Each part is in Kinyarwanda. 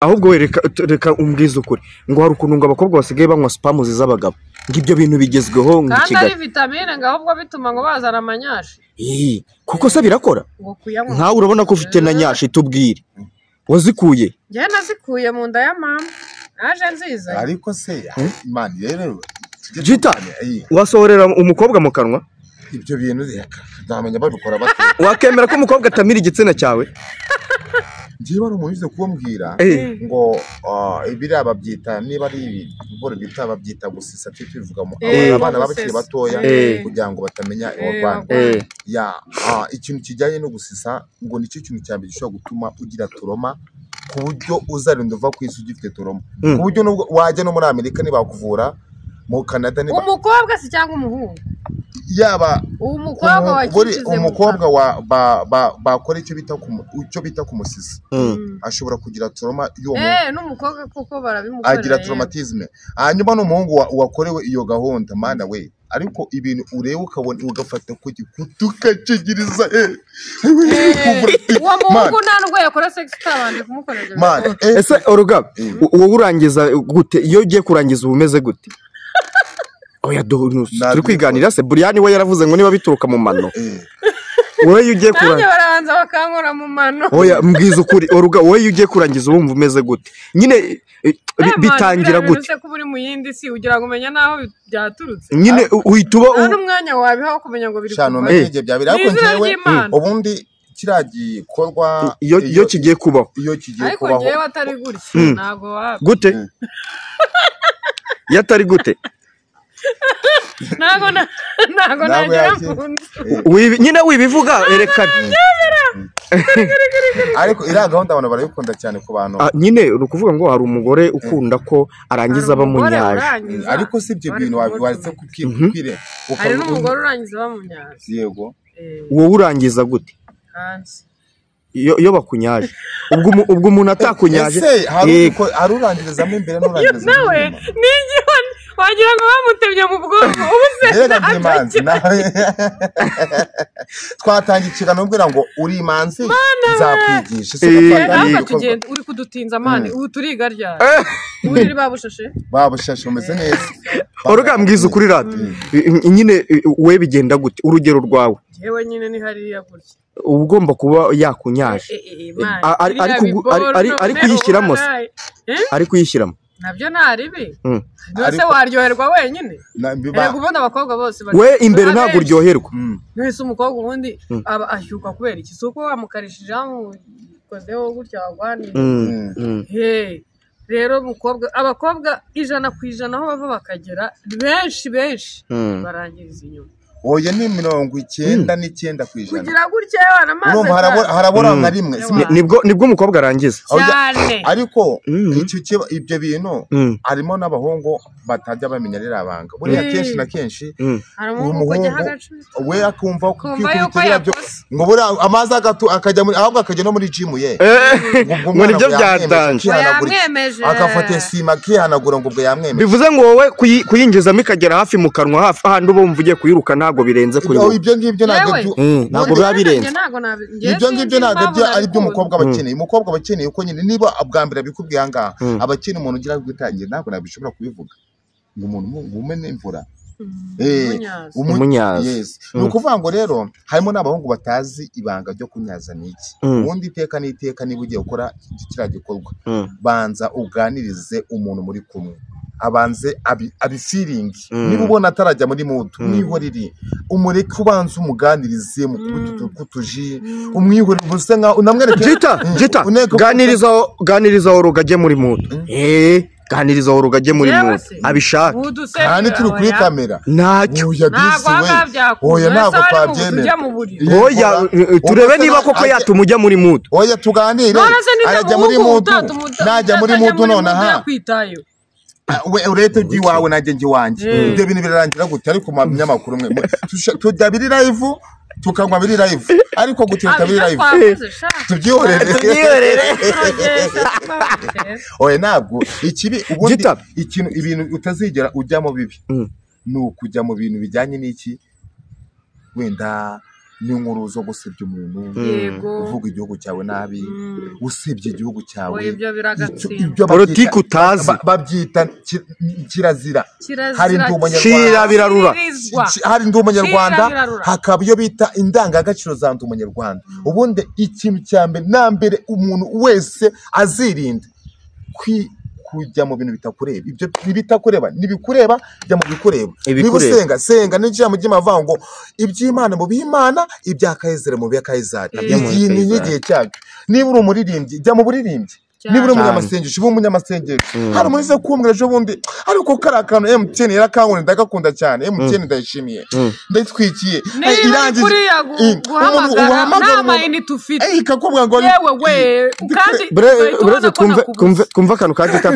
Ahubwo we reka umbwize ukuri, ngo hari ukuntu ngo abakobwa basigaye banywa sperm z'abagabo, ngo ibyo bintu bigezweho ngo i Kandi ari Kigali. vitamine, ngo ahubwo bituma ngo bazana amanyashi. Ii, kuko se birakora? Ngo kuyanywa. Nkawe urabona ko ufite na nyashi, tubwire wazikuye? Njyewe nazikuye mu nda ya mama, naje nziza. Ariko se Imana rero tujye Jita, tuvugane, wasohorera umukobwa mu kanwa? Ibyo bintu reka nzamenya babikora bate. Wakemera ko umukobwa atamira igitsina cyawe? Njyewe hari umuntu uzi kumbwira ngo biriya babyita, niba ari ibiboro bita, babyita gusisa, tujye tubivuga mu abana baba bakiri gusesa. batoya kugira ngo batamenya Rwanda. Ya, ikintu kijyanye no gusisa ngo nicyo kintu cya mbere gishobora gutuma ugira trauma, ku buryo uzarinda uva ku isi ugifite trauma, ku buryo nubwo wajya no muri Amerika ntibakuvura, mu Canada niba Umukobwa si cyangwa umuhungu? Yaba Umukobwa buri wakikize mu umukobwa kanwa. wa bakora icyo bita kumusisa ashobora kugira trauma y'uwo muntu. N'umukobwa kuko barabimukorera. Agira Yewe. traumatisme. Hanyuma n'umuhungu wakorewe iyo gahunda, mana we, ariko ibintu ureba ukabona ugafata ku gikuta ukakigiriza Uwo muhungu nta nubwo yakora sex utabanje kumukorera ibyo man. bintu. Ese Oruga, wowe urangiza gute? Iyo ugiye kurangiza uba umeze gute? Oya, turi kwiganira se. Buriyani we yaravuze ngo niba bituruka mu mano, wowe iyo ugiye Nanjye kurangiza barabanza bakankora mu mano. Oya, mbwiza ukuri Oruga, wowe iyo ugiye kurangiza wumva umeze gute nyine? Man, Bitangira biriya bintu gute? se kuba uri mu yindi si ugira ngo umenye n'aho byaturutse? Nyine uhita uba Nta n'umwanya wabiha wo kumenya ngo biri Shano kuva. namenye igihe byabera, ariko Ni izina njyewe ry'Imana. ubundi kiriya gikorwa iyo kigiye kubaho, iyo kigiye Ariko kubaho, njyewe atari gutya ntabwo waba. Gute? Iyo atari gute? Ntabwo Ntabwo nagera yakira. mu nzu. Nyine wibivuga, erekana. Ariko iriya gahunda abantu barayikunda cyane ku bantu. Ah, nyine ni ukuvuga ngo hari umugore ukunda ko arangiza Hari umugore bamunyaje. urangiza Ariko si ibyo bari bintu kumutuma. waretse kukwire Hari n'umugore urangiza bamunyaje. Yego. Wowe urangiza gute? Hanze. Iyo bakunyaje, ubwo umuntu atakunyaje? Ese hari hari urangirizamo imbere n'urangirizamo Nawe inyuma? ni igihoni, wagira ngo bamutemye mu bwonko ubu se. Mbega ndi imanzi nawe! Twatangiye ikiganiro ubwira ngo uri imanzi, nzakwigisha. Ese twatangiye Nawe igikorwa. tugenda uri kudutinza man, ubu turiga ryari? Uburiri babushashe. Babushashe, bumeze neza. Oruga, mbwiza ukuri rata nyine, we bigenda gute, urugero rwawe? Yewe, nyine ni hariya gutya. Uba ugomba kuba yakunyaje. Man, Ari biriya biboro ari kuyishyiramo se? noneho. Ari kuyishyiramo? Nabyo nta ribi. Mbese waryoherwa wenyine? Erega ubundi abakobwa bose We imbere ntabwo abenshi. uryoherwa. Mbese umukobwa ubundi aba ashyuka kubera iki? Si uko wamukarishije, wamukozeho gutya, wagwaniye? Hey, rero umukobwa, abakobwa 100% aho bava bakagera, benshi benshi barangiriza inyuma. Oya, ni 99%. Kugira gutya yewe amazi. Urumva harabura nka rimwe. Nibwo umukobwa arangiza. Oya, Cyane. ariko ibyo bintu harimo n'abahungu batajya bamenya ririya banga buriya. Kenshi na kenshi Hari umuhungu ujyaho umuhungu agacurika. we akumva Kumva yuko kwikubita biriya byo yakoze. ngo buriya amazi akajya muri, ahubwo akajya no muri jimu ye. Ngo ubwo Ngo umwana nibyo ngo yamwemeje, byatanje. Ngo akihanagura iki. yamwemeje. Agafata sima akihanagura, ngo ubwo yamwemeje. Bivuze ngo wowe kuyinjizamo ikagera hafi mu kanwa, hafi ahandi uba wumva ugiye kuyiruka, ntabwo birenze kuri wowe. Ibyo ngibyo ntabwo Yewe. Ntabwo biba birenze. Ntabwo njye Ibyo ngibyo sinzi ntabwo impamvu byo ari byo nabikunda. Umukobwa aba akeneye, umukobwa aba akeneye ko nyine niba bwa mbere abikubwiye aha ngaha, aba akeneye umuntu ugira gutangira. Ntabwo nabishobora kubivuga ngo umuntu ngo umene imvura. Umunyazi. Umunyazi. Yes. Ni ukuvuga ngo rero harimo n'abahungu batazi ibanga ryo kunyaza ni iki. Ubundi iteka n'iteka, niba ugiye gukora kiriya gikorwa, banza uganirize umuntu muri kumwe, abanze abifeelinge. Niba ubona atarajya muri mood, mwihorere, umureke, ubanze umuganirize, mukubite utuji, umwihorere, ubuse nkaho unamwereke. Jita, Jita, ganiriza aho rugajye muri mood. Ganiriza aho rugajye muri Yewe mood. se. Abishake. Mood se Kandi turi kuri oya. kamera. Ntacyo. Oya, Ntabwo disi we. aha byakunda. Oya, ntabwo Ese wari mu twabyemera. tujya mu buriri. Oya, turebe niba koko yatuma ujya muri mood. Oya, tuganire. None se niba Arajya muri umuhungu mood. utatuma Najya muri utajya mood nonaha. yakwitayeho. Ah, we urete ujya iwawe, najye njya iwanjye, ibyo bintu birarangira gute? Ariko mu binyamakuru mwe tujya biri live, tukanywa biri live, ariko gutita biri Ibyo live twakoze sha. Tubyihorere. Tubyihorere. Turogeza. Oya, ntabwo ikibi ubundi Gita. ikintu, ibintu utazigera ujyamo bibi ni ukujya mu bintu bijyanye n'iki, wenda Ni inkuru zo gusebya umuntu, uvuga igihugu cyawe nabi, usebye igihugu cyawe. Ibyo biragatsindwa. Politiki utazi babyita kirazira. Hari ndi umunyarwanda, hari ndi umunyarwanda, hakaba iyo bita indangagaciro za ndi umunyarwanda. Ubundi ikintu cya mbere na mbere umuntu wese azirinda kujya mu bintu bitakureba. Ibyo bitakureba nibikureba, jya mu bikureba. Niba usenga senga n'ijambo ry'Imana ngo iby'Imana mu b'Imana, ibya Kayizari mu bya Kayizari. Igihe ni igihe cyacyo. Niba uri umuririmbyi jya mu buririmbyi, niba uri umunyamasengesho uba umunyamasengesho. Hari umuntu uze kumbwira ejo bundi, ariko kari akantu MTN yarakankunze ndagakunda cyane, MTN ndayishimiye ndayitwikiye, irangije guhamagara n'amayinite ufite ikakubwira ngo yewe we, kandi buretse twumve akantu ka gita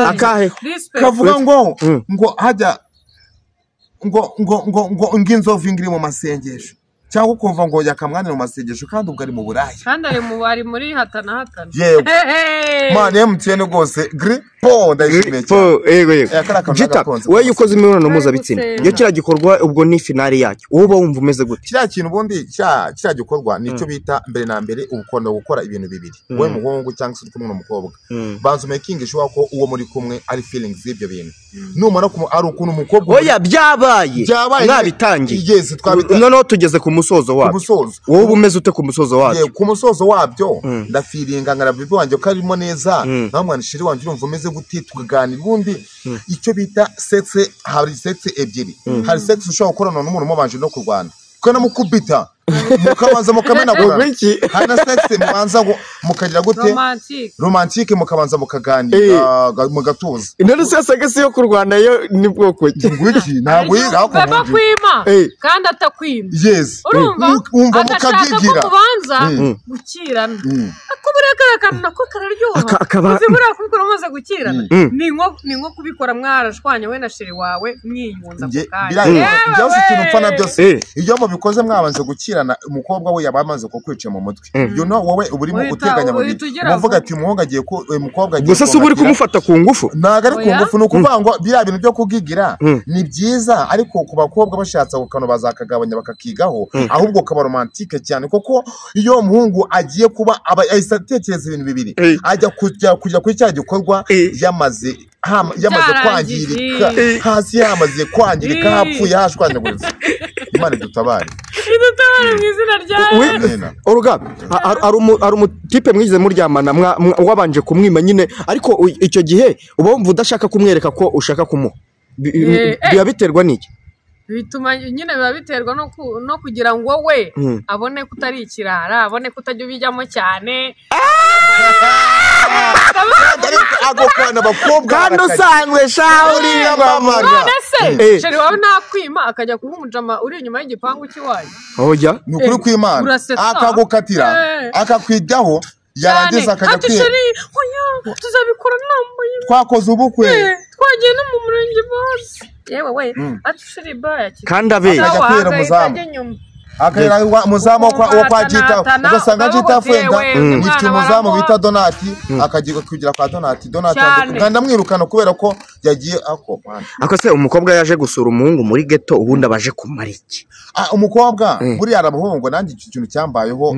akahe kavuga ngo ngo hajya ngo ngo ngo ngo inzovu iri mu masengesho, cyangwa ukumva ngo yakamwanira mu masengesho kandi ubwo ari mu buraya, kandi ari muri hatana hatana. Yego man, MTN rwose gripo ndayishimiye cyane. Yego yego Jita, wowe ukoze imibonano mpuzabitsina iyo kiriya gikorwa ubwo ni finale yacyo, wowe uba wumva umeze gute? Kiriya kintu ubundi kiriya gikorwa nicyo bita mbere na mbere ukunda gukora ibintu bibiri, wowe muhungu cyangwa se uri kumwe n'umukobwa, banza umakinge sure ko uwo muri kumwe ari feelings z'ibyo bintu. Numara ari ukuntu umukobwa oya byabaye mwabitangiye, yes twabitangiye, noneho tugeze ku musozo wabyo. Wowe uba umeze ute ku musozo wabyo? Ku musozo wabyo ndafiringa nkara bibi wanjye ko arimo neza, nawe mwana shiri wanjye urumva umeze gute, tukaganira. Ubundi icyo bita sex, hari sex ebyiri, hari sex ushobora gukorana n'umuntu mubanje no kurwana ukanamukubita mukabanza mukamenagura, hari na sex mubanza mukagira gute romantique, mukabanza mukaganira mugatuza. Intore se sex yo kurwana yo ni bwoko ki? Ngwiki ntabwo yiga kwima kandi atakwima. Yes, urumva umva mukagigira kubanza gukirana, akubura karakana nako kararyoha, uzibura kubikora umaze gukirana, ni nko kubikora mwarashwanye we na sheri wawe mwiyunza ku kanya. Byose ikintu upfa byose iyo mubikoze mwabanze gukirana, umukobwa we yaba amaze kukwica mu mutwe, you know, wowe urimo uteganya mu bintu, umuvuga ati umuhungu agiye ko umukobwa agiye gusa, si uri kumufata ku ngufu, ntago ari ku ngufu. Ni ukuvuga ngo biriya bintu byo kugigira ni byiza, ariko ku bakobwa bashatse ako kantu bazakagabanya bakakigaho, ahubwo kaba romantique cyane, kuko iyo umuhungu agiye kuba aba ahise atekereza ibintu bibiri, ajya kujya kuri cya gikorwa yamaze kwangirika hasi, yamaze kwangirika hapfuye hashwanyaguritse. Imana idutabare, idutabare mu izina rya Yesu. Oruga, hari umutipe mwigize muryamana wabanje kumwima nyine, ariko icyo gihe uba wumva udashaka kumwereka ko ushaka kumuha, biba biterwa n'iki? Bituma nyine biba biterwa no kugira ngo we abone ko utari ikirara, abone ko utajya ubijyamo cyane. Kandi usanzwe shaho uri none se sheri wawe nakwima akajya kuba umujama uri inyuma y'igipangu cy'iwanyu? Oya, ni ukuri kw'Imana, akagukatira akakwijyaho, yarangiza akajya kwiba. Ati sheri oya tuzabikora nambaye, twakoze ubukwe, twagiye no mu murenge bose, yewe we ati sheri baya kandi abe akajya kwera umuzamu, akayira umuzamu wo kwa Jita, ugasanga Jita fenda yitwa umuzamu bita Donati, akagiye kugira kwa Donati, Donati kandi amwirukana kubera ko yagiye ako. Ako se umukobwa yaje gusura umuhungu muri ghetto, ubundi abaje kumara iki? Umukobwa buriya arabahungu, nanjye icyo kintu cyambayeho,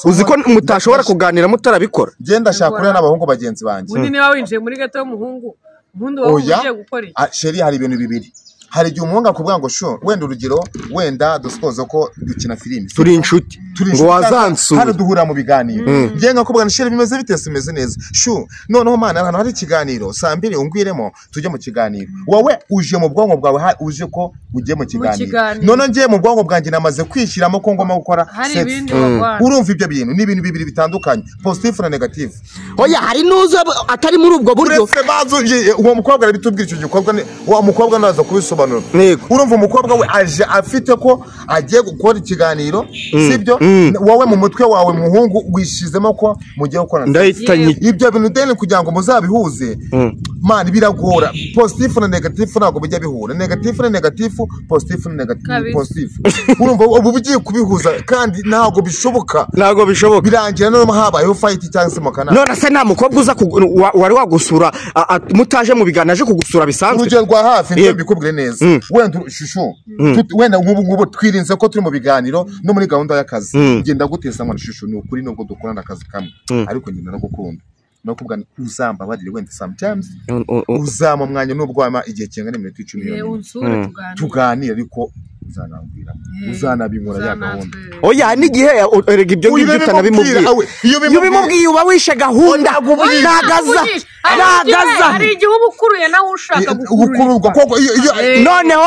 uzi ko mutashobora kuganira mutarabikora. Genda shaka kurira n'abahungu bagenzi banjye. Ubundi niba winjiye muri ghetto y'umuhungu, ubundi wowe ugiye gukora iki? Sheri, hari ibintu bibiri. Hari igihe umuhungu akubwira ngo sho wenda urugero, wenda dusoza ko dukina filime turi inshuti, ngo wazansura hano duhura mu biganiro, ngiye nkakubwira ngo sheri bimeze bite, simeze neza shu, noneho mana hano hari ikiganiro saa mbiri ungwiremo tujye mu kiganiro, wowe uje mu bwonko bwawe uje ko ugiye mu kiganiro, none ngiye mu bwonko bwanjye namaze kwishyiramo ko ngomba gukora sex. Urumva ibyo bintu ni ibintu bibiri bitandukanye, positive na negative. Oya, hari n'uza atari muri ubwo buryo, uwo mukobwa arabitubwira icyo gikorwa, uwo mukobwa naza kubisobanura. Urumva umukobwa we aje afite ko agiye gukora ikiganiro, sibyo? Wowe mu mutwe wawe muhungu wishizemo ko mugiye gukora ibyo bintu deni kugira ngo muzabihuze. Man biragora. Positive na negative ntabwo bijya bihura. Negative na negative, positive na negative, positive. Urumva ubu ugiye kubihuza kandi ntabwo bishoboka. Ntabwo bishoboka. Birangira no habayeho fight cyangwa se mukana. None se nta mukobwa uza wari wagusura mutaje mu biganiro aje kugusura bisanzwe. Urugero rwa hafi nibyo bikubwire neza. Wenda shushu. Wenda nk'ubu twirinze ko turi mu biganiro no muri gahunda y'akazi. Ngenda gutesa ngo shushu ni ukuri nubwo dukorana akazi kamwe. Ariko ngenda nagukunda. No kuvuga uzambabarire wenda sometimes uzama umwanya nubwo wama igihe kingana iminota 10 tuganire ariko uzanambwira uzanabinkora ya gahunda. Oya n'igihe erega ibyo ngibyo utanabimubwiye. Iyo bimubwiye uba wishe gahunda. Nagaza hari igihe uba ukuruye nawe ushaka gukururwa koko. Noneho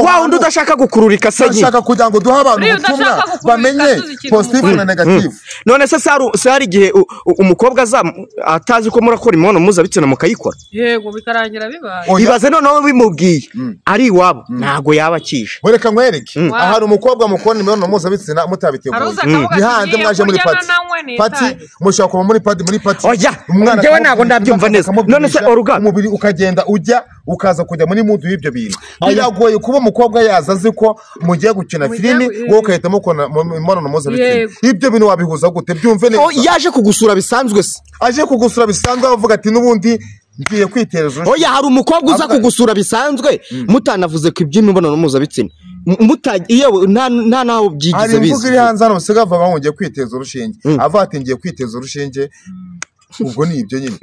wa wundi udashaka gukururika se nyine ashaka kugira ngo duhe abantu ubutumwa bamenye positive na negative. None se hari igihe umukobwa aza atazi ko murakora imibonano mpuzabitsina mukayikora? Yego bikarangira bibaye. Ibaze noneho bimubwiye ari iwabo ntago yaba akishe. Wereka nkwereke ahari umukobwa mukora imibonano mpuzabitsina mutabiteguye bihanze mwaje muri party mushaka kuba muri party. Oya njyewe ntago ndabyumva neza. None se oruga umubiri ukagenda ujya ukaza kujya muri mudu y'ibyo bintu. Biragoye kuba umukobwa yaza azi ko mugiye gukina filimi wowe ukahita mukora imibonano mpuzabitsina. Ibyo bintu wabihuza gute? Byumve neza. Yaje kugusura bisanzwe se? Aje kugusura bisanzwe avuga ati n'ubundi ngiye kwitereza. Oya hari umukobwa uza kugusura bisanzwe mutanavuze ku iby'imibonano mpuzabitsina. Yewe nta naho byigize biza. Hari imvugo iri hanze hano basigaye bavuga ngo ngiye kwiteza urushinge. Avuga ati ngiye kwiteza urushinge ubwo ni ibyo nyine.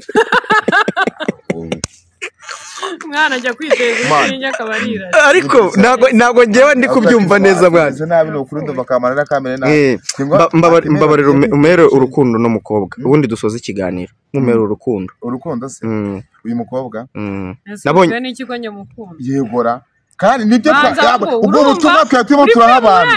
Mwana ajya kwiteza urushinge akaba arira. Ariko ntabwo ngewe ndi kubyumva neza bwana. Nabi ni ukuri ndumva kamara na kamere nabi. Mbabarira umere urukundo n'umukobwa. Ubundi dusoze ikiganiro. Mumere urukundo. Urukundo se? Uyu mukobwa? Nabonye n'ikigo nyamukunda. Yegora. Kandi nibyo ubwo butumwa twatimo turaha abantu.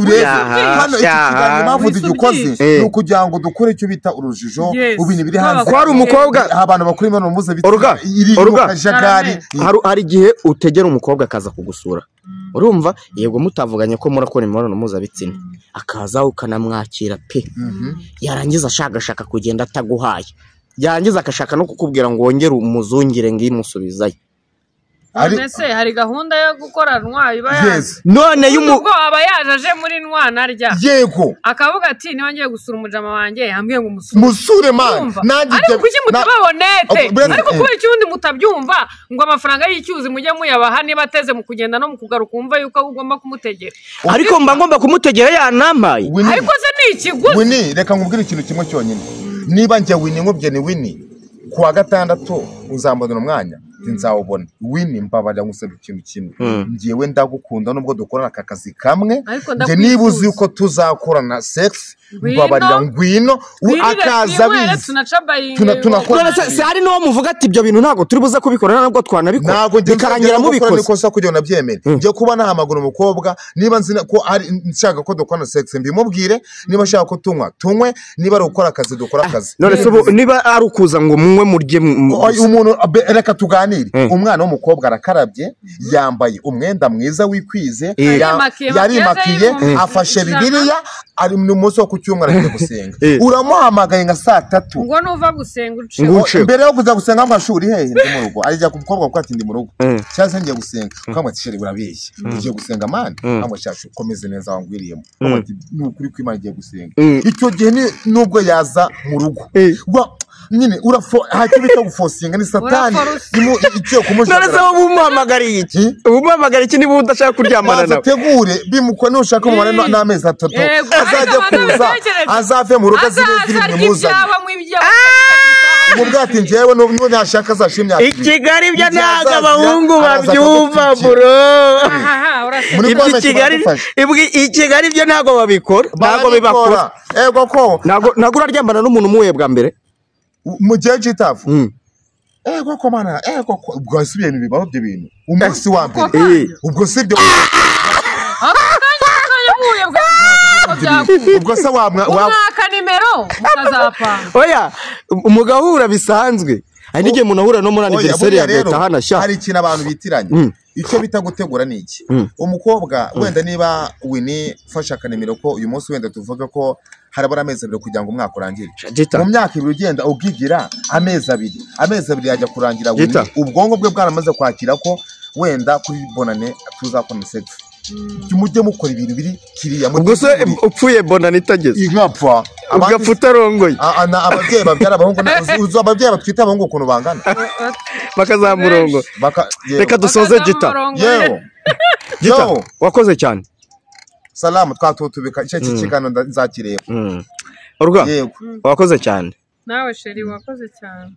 Uretse hano iki kiganiro impamvu tugikoze ni ukugira ngo dukore icyo bita urujijo ubintu biri hanze. Ko hari umukobwa abantu bakora imibonano mpuzabitsina iri mu kajagari. Hari igihe utegera umukobwa akaza kugusura. Urumva yego mutavuganye ko murakora imibonano mpuzabitsina akaza ukanamwakira pe. Yarangiza ashaka kugenda ataguhaye. Yarangiza akashaka no kukubwira ngo wongere umuzungire ngimusubizayo. None se hari gahunda yo gukora ntwa iba yaje. None ubwo aba yaje muri ntwa narya. Yego. Akavuga ati niba ngiye gusura umujama wanjye yambwiye ngo musure. Musure man. Nanjye ariko kuki mutababonete? Ariko kubera iki undi mutabyumva ngo amafaranga y'icyuzi mujye muyabaha niba ateze mu kugenda no mu kugaruka umva yuko ugomba kumutegera. Ariko mba ngomba kumutegera yanampaye. Ariko se ni ikiguzi. Winnie reka nkubwire ikintu kimwe cyonyine. Niba njye Winnie nkubye ni Winnie kuwa gatandatu uzambonera umwanya nzawubona. Winnie mbabarira ngusaba ikintu kimwe. Ngiyewe ndagukunda nubwo dukorana aka kazi kamwe. Nge niba uzi uko tuzakorana sex mbabarira ngwino akaza bizi. Tunakora. Se hari no muvuga ati ibyo bintu ntago turi buze kubikora nabwo twanabikora. Bikarangira mubikoze. Nikosa kugira nabyemere. Ngiye kuba nahamagura umukobwa niba nzi ko ari nshaka ko dukorana sex mbimubwire, niba nshaka ko tunywa tunywe, niba ari ukora akazi dukora akazi. None se niba ari ukuza ngo munywe murye umuntu reka tuganire. Umwana w'umukobwa arakarabye yambaye umwenda mwiza wikwize yarimakiye afashe Bibiliya ari mu munsi wo ku cyumweru agiye gusenga. Uramuhamagaye nka saa 3 ngo nuva gusenga uce mbere yo kuza gusenga ngo ashuri hehe ndi mu rugo. Ajya ku mukobwa kuko ati ndi mu rugo cyangwa se ngiye gusenga ukamwe ati sheri urabeshye ugiye gusenga man amwe cyashu komeze neza wangwiriyemo ati ni ukuri kw'Imana agiye gusenga. Icyo gihe nubwo yaza mu rugo nyine urafo hakibita gufosinga ni satani icyo kumushaka. None se wowe umuhamagariye iki? Umuhamagariye iki niba udashaka kuryamana nawe? Tegure bimuko nushaka umubare n'amezi 3 azajya kuza azave mu rugo azire imuzanye. Mubwo ati njyewe n'ubwo ntashaka azashimya. I Kigali byo ntago abahungu babyumva bro. I Kigali byo ntago babikora. Ntago bibakora. Ego ko. Ntago uraryamana n'umuntu umuye bwa mbere. Mu gihe cy'itafu. Ego ko mana, ego ko ubwo si ibintu bibaho ibyo bintu. Umunsi wa mbere. Ubwo si ibyo. Ubwo se umwaka nimero mukazapanga. Oya umugahura bisanzwe. Hari n'igihe umuntu ahura no muri anniversaire ya leta hana sha. Hari ikintu abantu bitiranye. Icyo bita gutegura ni iki? Umukobwa wenda niba Winnie fasha akanimero ko uyu munsi wenda tuvuga ko harabura amezi abiri kugira ngo umwaka urangire. Mu myaka ibiri ugenda ugigira amezi abiri. Amezi 2 yajya kurangira ubwonko bwe bwaramaze kwakira ko wenda kuri bonane tuzakora sex. Mujye mukora ibintu biri kiriya. Ubwo se upfuye bonane itageze inkapfa ugapfa utarongoye. Ababyeyi babyara abahungu, uzi ababyeyi batwita abahungu ukuntu bangana bakazamurongo. Reka dusoze Gita. Yewe Gita wakoze cyane. Salamu twatutubika icyo kiganiro nzakireba. Urwa wakoze cyane. Nawe sheri wakoze cyane.